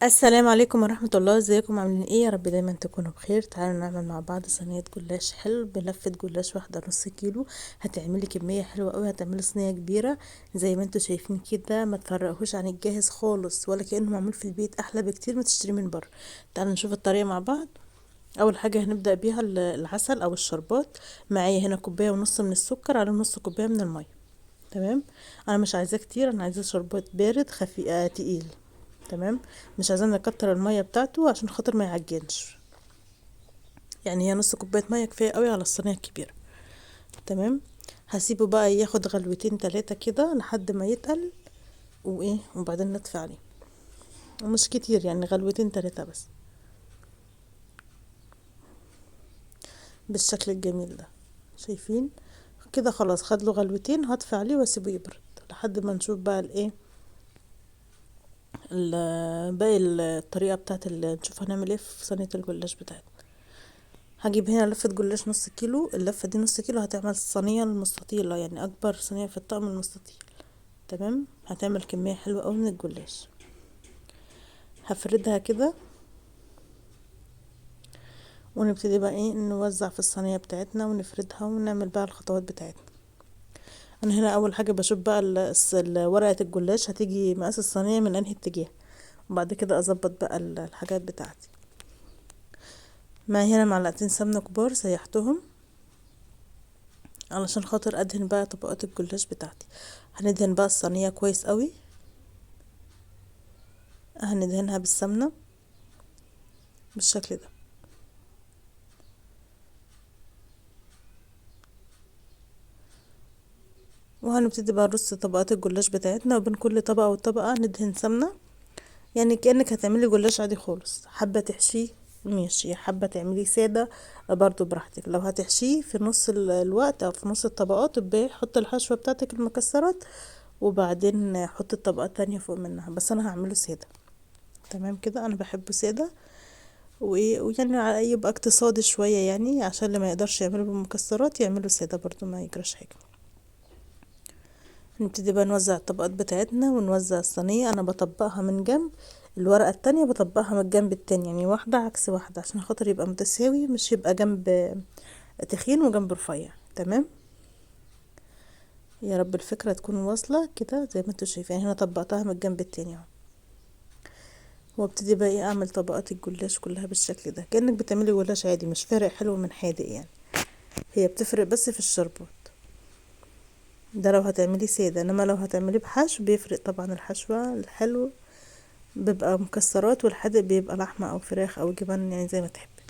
السلام عليكم ورحمة الله. ازيكم عاملين ايه؟ يا رب دايما تكونوا بخير. تعالوا نعمل مع بعض صينية جلاش حلو بلفة جلاش واحدة نص كيلو. هتعملي كمية حلوة قوي، هتعملي صينية كبيرة زي ما انتوا شايفين كده، ما تفرقهوش عن الجاهز خالص ولا كأنه معمول في البيت، احلى بكتير ما تشتري من بره. تعالوا نشوف الطريقة مع بعض. اول حاجة هنبدأ بيها العسل او الشربات. معايا هنا كوباية ونص من السكر على نص كوباية من المية. تمام، انا مش عايزاه كتير، انا عايزاه شربات بارد خفيف تقيل. تمام، مش عايزين نكتر المية بتاعته عشان خاطر ما يعجنش، يعني هي نص كوباية مية كفاية قوي على الصينية الكبيرة. تمام، هسيبه بقى ياخد غلوتين تلاتة كده لحد ما يتقل وايه، وبعدين نطفي عليه، مش كتير يعني غلوتين تلاتة بس، بالشكل الجميل ده. شايفين كده؟ خلاص خد له غلوتين، هطفي عليه واسيبه يبرد لحد ما نشوف بقى الايه باقي الطريقة بتاعت نشوف هنعمل ايه في صينية الجلاش بتاعتنا. هجيب هنا لفه جلاش نص كيلو، اللفة دي نص كيلو هتعمل الصينية المستطيله، يعني اكبر صينية في الطقم المستطيل. تمام، هتعمل كمية حلوة قوي من الجلاش. هفردها كده ونبتدي بقى ايه نوزع في الصينية بتاعتنا ونفردها ونعمل بقى الخطوات بتاعتنا. انا هنا اول حاجة بشوف بقى ورقة الجلاش هتيجي مقاس الصينية من انهي اتجاه، وبعد كده اظبط بقى الحاجات بتاعتي. معايا هنا معلقتين سمنه كبار سيحتهم علشان خاطر ادهن بقى طبقات الجلاش بتاعتي. هندهن بقى الصينية كويس قوي، هندهنها بالسمنه بالشكل ده. وهنبتدي بقى نرص طبقات الجلاش بتاعتنا، وبين كل طبقه وطبقه ندهن سمنه، يعني كأنك هتعملي جلاش عادي خالص. حابة تحشيه ماشي، حابة تعمليه ساده برضو براحتك. لو هتحشيه في نص الوقت او في نص الطبقات ابداي حطي الحشوه بتاعتك المكسرات، وبعدين حطي الطبقات التانية فوق منها، بس انا هعمله ساده. تمام كده، انا بحبه ساده ويعني يبقى اقتصادي شوية، يعني عشان اللي ما يقدرش يعمله بالمكسرات يعمله ساده برضو ما يجراش حاجة. نبتدي بقى نوزع الطبقات بتاعتنا ونوزع الصينية. انا بطبقها من جنب، الورقة التانية بطبقها من الجنب التاني، يعني واحدة عكس واحدة عشان خاطر يبقى متساوي، مش يبقى جنب تخين وجنب رفيع. تمام، يا رب الفكرة تكون واصلة كده زي ما انتوا شايفين. هنا طبقتها من الجنب التاني اهو، وابتدي بقى ايه اعمل طبقات الجلاش كلها بالشكل ده، كأنك بتعملي جلاش عادي، مش فارق حلو من حادق يعني، هي بتفرق بس في الشربات ده لو هتعمليه ساده، انما لو هتعمليه بحشو بيفرق طبعا. الحشوه الحلو بيبقى مكسرات، والحادق بيبقى لحمه او فراخ او جبن، يعني زي ما تحبي.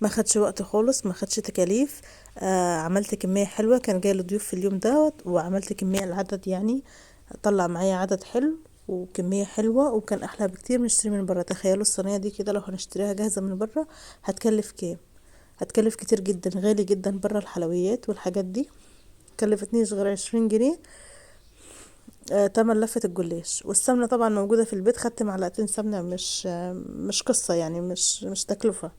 ما خدش وقت خالص، ما خدش تكاليف. عملت كمية حلوة، كان جاي لضيوف في اليوم دوت، وعملت كمية العدد، يعني طلع معايا عدد حلو وكمية حلوة، وكان احلى بكتير من نشتري من بره. تخيلوا الصينية دي كده لو هنشتريها جاهزة من بره هتكلف كام؟ هتكلف كتير جدا، غالي جدا بره الحلويات والحاجات دي. كلفتنيش غير 20 جنيه تمن لفة الجلاش. والسمنة طبعا موجودة في البيت، خدت معلقتين سمنة، مش قصة يعني، مش تكلفة.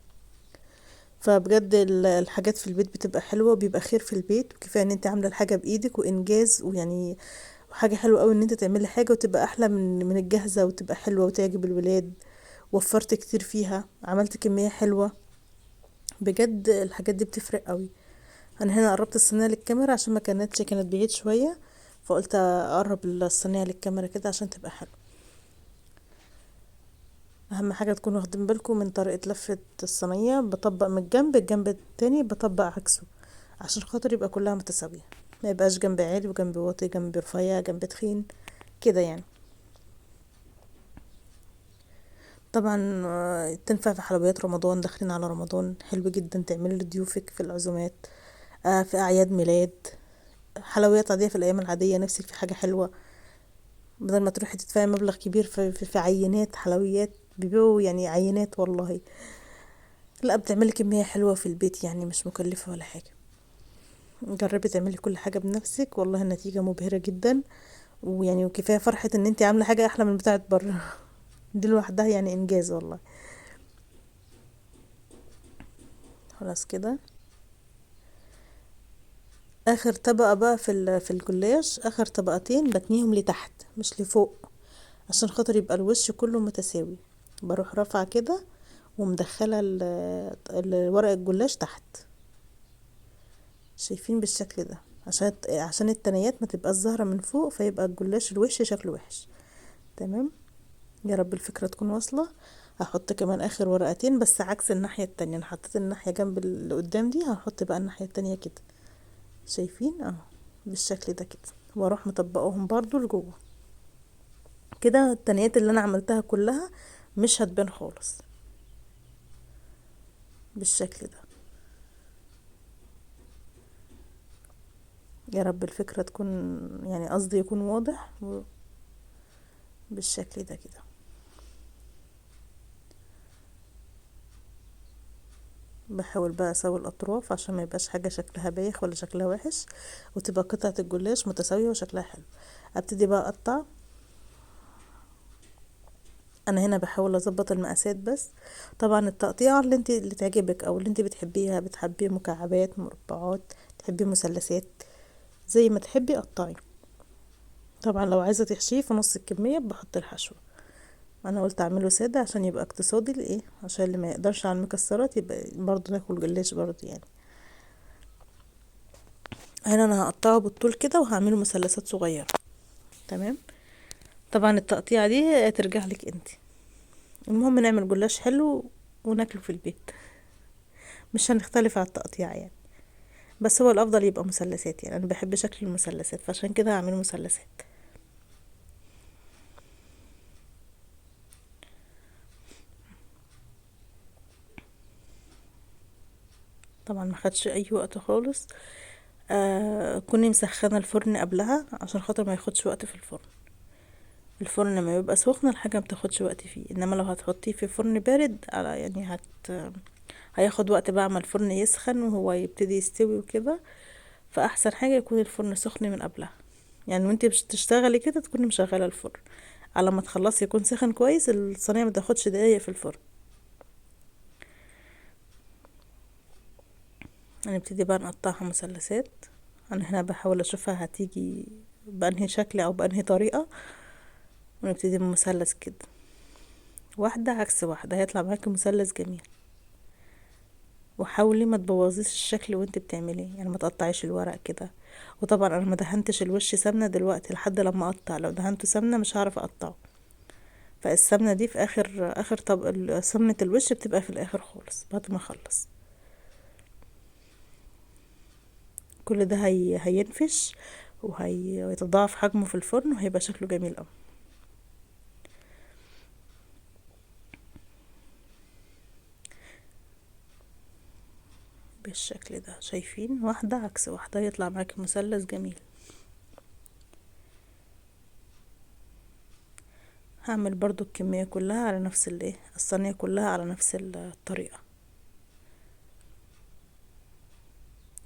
فبجد الحاجات في البيت بتبقى حلوة، وبيبقى خير في البيت، وكفاية ان انت عاملة الحاجة بايدك وانجاز، ويعني وحاجة حلوة قوي ان انت تعملي حاجة وتبقى احلى من الجاهزة، وتبقى حلوة وتعجب الولاد. وفرت كتير فيها، عملت كمية حلوة، بجد الحاجات دي بتفرق قوي. انا هنا قربت الصينية للكاميرا عشان ما كانتش، كانت بعيد شوية، فقلت اقرب الصينية للكاميرا كده عشان تبقى حلوة. اهم حاجة تكونوا واخدين بالكم من طريقه لفه الصينية، بطبق من الجنب، الجنب التاني بطبق عكسه عشان خاطر يبقى كلها متساوية، ما يبقاش جنب عالي وجنب واطي، جنب رفيع جنب تخين كده يعني. طبعا تنفع في حلويات رمضان، داخلين على رمضان، حلو جدا تعملي لضيوفك في العزومات، في اعياد ميلاد، حلويات عادية في الايام العادية، نفسك في حاجة حلوة، بدل ما تروحي تدفعي مبلغ كبير في عينات حلويات، بيبيعوا يعني عينات والله. لا بتعملي كمية حلوة في البيت، يعني مش مكلفة ولا حاجة. جربي تعملي كل حاجة بنفسك، والله النتيجة مبهرة جدا، ويعني وكفاية فرحه ان انت عامله حاجة احلى من بتاعه بره، دي لوحدها يعني انجاز والله. خلاص كده اخر طبقه بقى في الجلاش، اخر طبقتين بتنيهم لتحت مش لفوق، عشان خاطر يبقى الوش كله متساوي. بروح رافعه كده ومدخله ورق الجلاش تحت، شايفين بالشكل ده، عشان التنيات ما تبقاش ظاهره من فوق، فيبقى الجلاش الوش شكله وحش. تمام، يا رب الفكرة تكون واصله. هحط كمان اخر ورقتين بس عكس الناحية التانية، انا حطيت الناحية جنب اللي قدام دي، هحط بقى الناحية التانية كده، شايفين اهو بالشكل ده كده، واروح مطبقهم برضو لجوه كده. التنيات اللي انا عملتها كلها مش هتبان خالص بالشكل ده. يا رب الفكرة تكون يعني قصدي يكون واضح بالشكل ده كده. بحاول بقى اسوي الاطراف عشان ما يبقاش حاجة شكلها بايخ ولا شكلها وحش، وتبقى قطعه الجلاش متساوية وشكلها حلو. ابتدي بقى اقطع. انا هنا بحاول اظبط المقاسات، بس طبعا التقطيعه اللي انت اللي تعجبك او اللي انت بتحبيها، بتحبي مكعبات، مربعات، تحبي مثلثات، زي ما تحبي قطعي. طبعا لو عايزه تحشيه في نص الكمية بحط الحشوه. انا قلت اعمله ساده عشان يبقى اقتصادي لايه، عشان اللي ما يقدرش على المكسرات يبقى برضو ناكل جلاش برضو يعني. هنا انا هقطعه بالطول كده وهعمله مثلثات صغيرة. تمام، طبعا التقطيعه دي ترجع لك انت. المهم نعمل جلاش حلو وناكله في البيت، مش هنختلف على التقطيع يعني، بس هو الافضل يبقى مثلثات يعني، انا بحب شكل المثلثات فعشان كده هعمله مثلثات. طبعا ما خدش اي وقت خالص. كوني مسخنه الفرن قبلها عشان خاطر ما ياخدش وقت في الفرن. الفرن لما يبقى سخن الحاجة ما بتاخدش وقت فيه، انما لو هتحطيه في فرن بارد على يعني هياخد وقت بقى ما الفرن يسخن وهو يبتدي يستوي وكده. فاحسن حاجة يكون الفرن سخن من قبلها، يعني وانتي بتشتغلي كده تكوني مشغله الفرن، على ما تخلصي يكون سخن كويس. الصينية ما تاخدش دقايق في الفرن. هنبتدي بقى نقطعها مثلثات. انا هنا بحاول اشوفها هتيجي بانهي شكل او بانهي طريقه، ونبتدي بمثلث كده، واحدة عكس واحدة، هيطلع معاكي مثلث جميل. وحاولي ما تبوظيش الشكل وانت بتعمليه، يعني ما تقطعيش الورق كده. وطبعا انا ما دهنتش الوش سمنه دلوقتي لحد لما اقطع، لو دهنته سمنه مش هعرف اقطعه، فالسمنه دي في اخر طب سمنه الوش بتبقى في الاخر خالص بعد ما اخلص. كل ده هينفش وهيتضاعف حجمه في الفرن وهيبقى شكله جميل قوي. بالشكل ده شايفين، واحدة عكس واحدة، يطلع معاكي مثلث جميل. هعمل برضو الكمية كلها على نفس الايه، الصينية كلها على نفس الطريقة.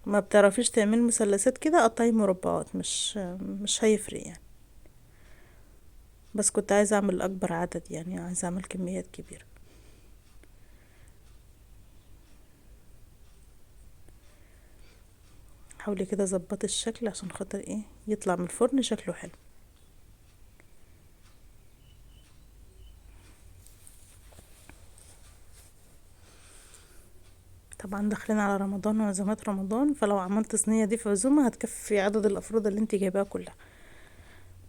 ما بتعرفيش تعملي مثلثات كده قطعي مربعات، مش هيفرق يعني، بس كنت عايزة اعمل اكبر عدد يعني، عايزة اعمل كميات كبيرة. حاولي كده ظبطي الشكل عشان خاطر ايه يطلع من الفرن شكله حلو. طبعا داخلين على رمضان وعزومات رمضان، فلو عملت صينية دي في عزومة هتكفي عدد الافراد اللي انت جايباها كلها،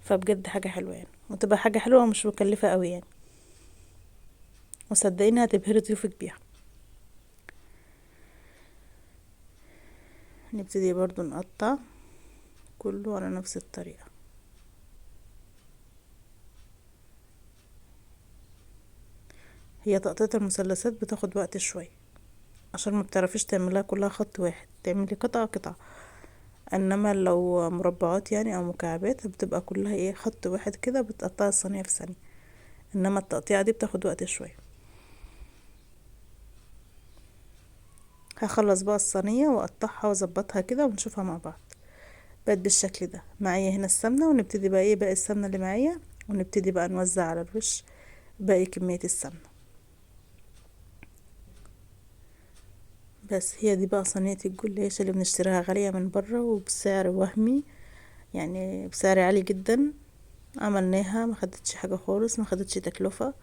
فبجد حاجة حلوة يعني، وتبقى حاجة حلوة ومش مكلفة قوي يعني، وصدقيني هتبهري ضيوفك بيها. نبتدي برضو نقطع كله على نفس الطريقة. هي تقطيع المثلثات بتاخد وقت شوية عشان ما بتعرفيش تعمليها كلها خط واحد، تعملي قطعة قطعة، انما لو مربعات يعني او مكعبات بتبقى كلها ايه خط واحد كده، بتقطعي الصينية في ثانية، انما التقطيعة دي بتاخد وقت شوية. هخلص بقى الصينية واقطعها واظبطها كده ونشوفها مع بعض. بقت بالشكل ده. معايا هنا السمنة، ونبتدي بقى ايه باقي السمنة اللي معايا، ونبتدي بقى نوزع على الوش باقي كمية السمنة. بس هي دي بقى صينية الجلاش اللي بنشتريها غالية من بره وبسعر وهمي، يعني بسعر عالي جدا. عملناها ما خدتش حاجة خالص، ما خدتش تكلفة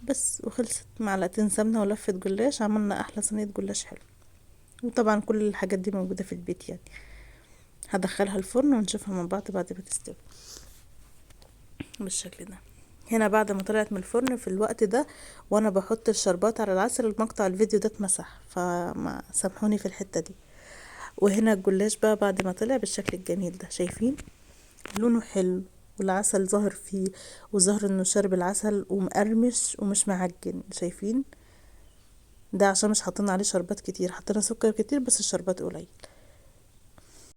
بس، وخلصت. معلقتين سمنة ولفة جلاش، عملنا احلى صينية جلاش حلو. وطبعا كل الحاجات دي موجودة في البيت يعني. هدخلها الفرن ونشوفها مع بعض بعد ما تستوي بالشكل ده. هنا بعد ما طلعت من الفرن في الوقت ده وانا بحط الشربات على العسل، المقطع الفيديو ده اتمسح، فما سامحوني في الحتة دي. وهنا الجلاش بقى بعد ما طلع بالشكل الجميل ده، شايفين لونه حلو والعسل ظاهر فيه، وظاهر انه شارب العسل ومقرمش ومش معجن. شايفين ده عشان مش حاطين عليه شربات كتير، حطينا سكر كتير بس الشربات قليل.